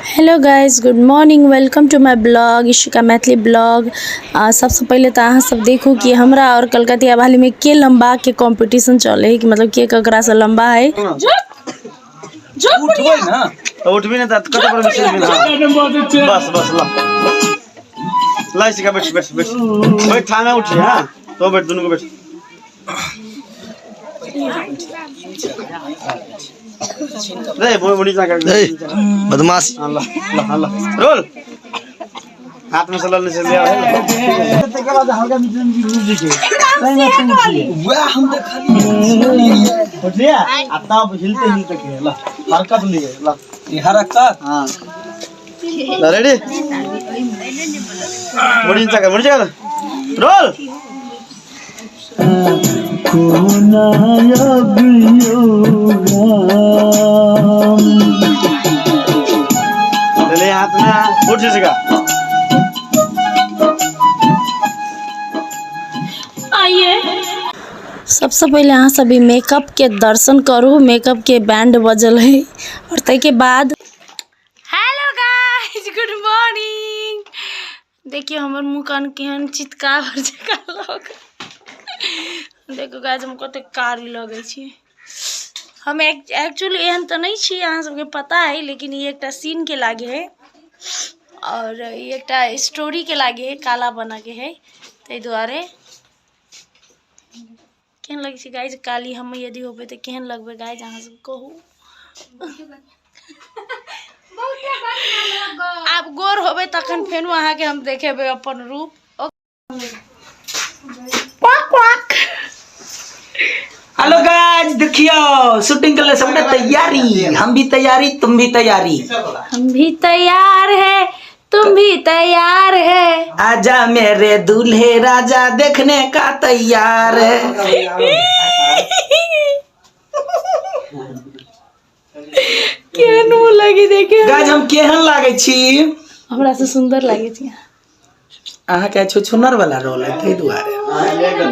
Hello guys, good morning, welcome to my blog Ishika Maithili blog. सबसँ पहिले तऽ अहाँ सब देखू कि हमरा और कलकतिया वाली में के लंबा के कंपटीशन चले है, कि मतलब के ककरा से लंबा है। उठबै ना तो उठबी ना त कत पर मिश्र भी ना। बस बस ल ला इशिका, बैठ बैठ बैठ बैठ, थाना उठी। हां तो बैठ, दोनों को बैठ रे। मुड़ी जा कर ए, बदमाश। हाँ, ल ल हाँ, ल रोल हाथ में से ललने से ले आओ। वह हम देखलिए। उठ लिया आ तब हिलते हिलते के ल हरकत लिए ल। ई हरकत। हाँ ल रेडी, मुड़ी जा कर, मुड़ी जा कर, रोल। ले ले हाथ में, उठ इशिका। आइए सबसे पहिले अहाँ सब ई मेकअप के दर्शन करू, मेकअप के बैंड बजल है और ताहिके बाद हेलो गाइस, गुड मॉर्निंग। देखियो हमर मुँह कान केहन चितकाबर जकाँ लग। देखो गाइस, हम कते कारी लगै छी। हम एक्चुअली एहन तऽ नहि छी, अहाँ सबके पता है, लेकिन ई एकटा सीन के लागे है और ई एकटा स्टोरी के लागे है, काला बना के है, ताहि दुआरे। केहन लगै छै गाइस काली हम यदि होबै तऽ केहन लगबै गाइस, अहाँ सब कहू। आब गोर होबै तखन फेनो अहाँके हम देखेबै अपन रूप। Quack quack. हेलो गाइस, देखियो शूटिंग के लिए सबने तैयारी, हम भी तैयारी, तुम भी तैयारी। हम भी तैयार है, तुम भी तैयार है। आजा मेरे दूल्हे राजा, देखने का तैयार है। केहन मुँह लगी देखे। गाइस, हम केहन लागे छी? हमरा से सुंदर लागे छी। अहाँ के छुछुनर वाला रोल है ताहि दुआरे।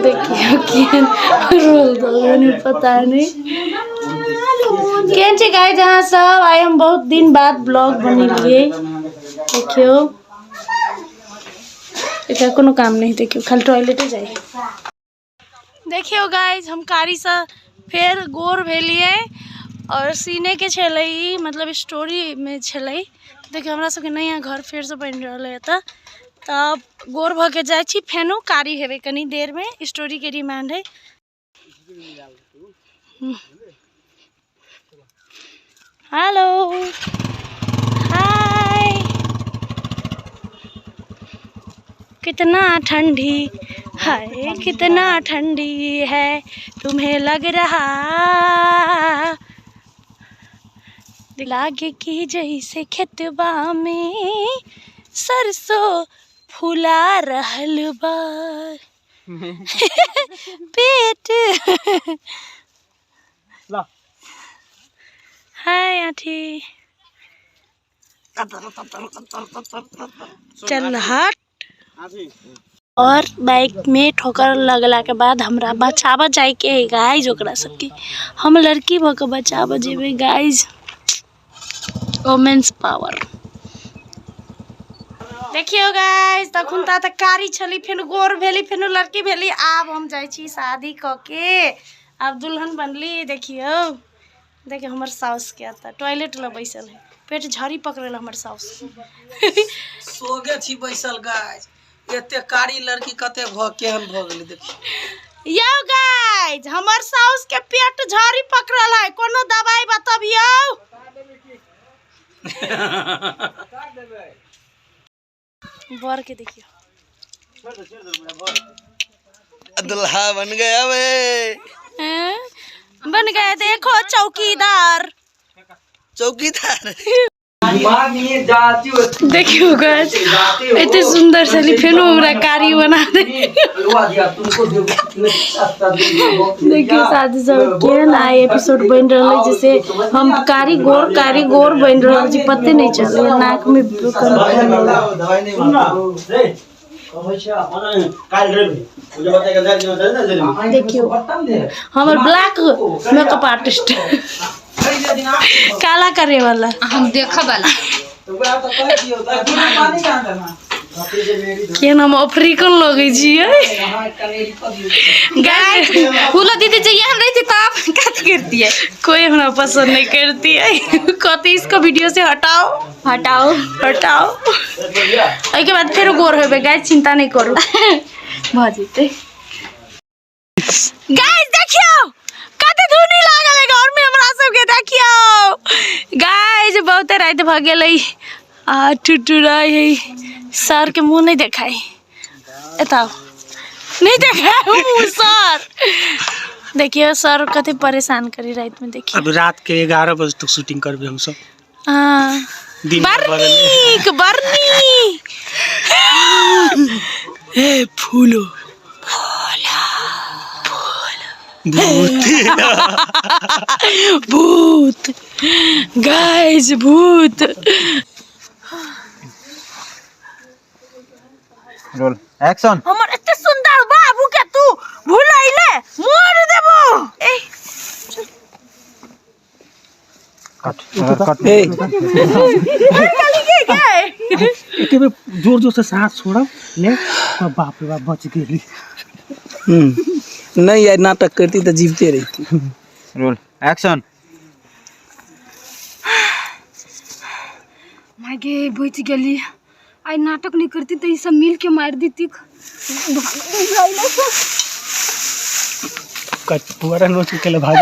देखियो केहन रोल दो, नहीं पता नहीं केहन छै। गाइस, अहाँ सब आइ हम बहुत दिन बाद ब्लॉग बनेलिए। देखियो, एकरा कोनो काम नहीं, देखियो खाली टॉयलेटे जाइ। देखियो गाइस, हम कारी से फेर गोर भेलिए और सीने के छलै ई, मतलब स्टोरी में छलै। देखियो हमरा सबके नया घर फेर से बनि रहल है एतऽ, तब गोर भऽ के जाइ छी, फेनो कारी हेबै कनी देर में, स्टोरी के डिमांड है। हेलो, हाय, कितना ठंडी हाय, कितना ठंडी है तुम्हें लग रहा, लागे कि जैसे खेतबा में सरसों फुला रहल बा पेट। ल। हाय आठी, चल हट। और बाइक में ठोकर लगला के बाद हमरा बचाबऽ जाइके है गाइस ओकरा सबके। हम लड़की भऽ के बचाबऽ जेबै गाइस, वोमेन्स पावर। देखियो गाइस, तखन ता तऽ कारी छली, फेर गोर भेली, फेर लड़की भेली, आब हम जाइ छी शादी कऽ के, आब दुल्हन बनली। देखियो, देखियो हमर साउस के एतऽ टॉयलेट लग बैसल है, पेट झड़ी पकड़ल हमर साउस। सोगे छी बैसल गाइस, एते कारी लड़की कते भ केहन भ गेलै देखियो। यौ गाइस, हमर साउस के पेट झड़ी पकड़ल है, कोनो दवाई बतबियौ। बर के देखियो। दुल्हा बन गया बे। हैं? बन गए, देखो चौकीदार। चौकीदार। देखियो गाइस, एते सुंदर छली, फेनो हमरा कारी बना दे। देखियो शादी सब केहन आइ एपिसोड बनि रहल है, जैसे हम कारी गोर कारी गोर बनि रहल छी, पते नहीं चले नाक में। देखियो हमर ब्लैक मेकअप आर्टिस्ट, काला करे वाला। हम देखऽ वाला। केना हम अफ्रीकन लगै छियै। गाइस फूलो दीदी जी यहाँ रहती तो आप कथी करती है? कोई हमरा पसंद नहीं करती है। कहती इसको वीडियो से हटाओ। हटाओ। हटाओ। एहिके बाद फेरो गोर होबे गाइस, चिंता नहीं करू। भऽ जेतै। गाइस देखियो कते धुनी लागल है घर में हमरा सबके। देखियो गाइस बहुत राति भऽ गेलै आ टुटुराइ है। सर के मुँह नहीं देखाइ, एतऽ नहीं देखाइ मुँह सर। देखियो सर कते परेशान करी राति में। देखियो अब रात के 11 बजे तक शूटिंग करबे हम सब। हाँ। दिन बड़ नीक, बड़ नीक। ए फूलो भूत। भूत गाइस, भूत। Roll action. हमर एते सुंदर बाबू के तू भुलैले मोर देबो। ए कट कट। ए के के एके बेर जोर जोर से सांस छोड़ब ले तो बाप रे बाप बच गेली। नहीं यार नाटक करती तो जीवते रहती। Roll action. मागे बच गेली। आई नाटक नहीं करती तो ये सब मिल के मार देती। कट पुअरा नोच के भाग।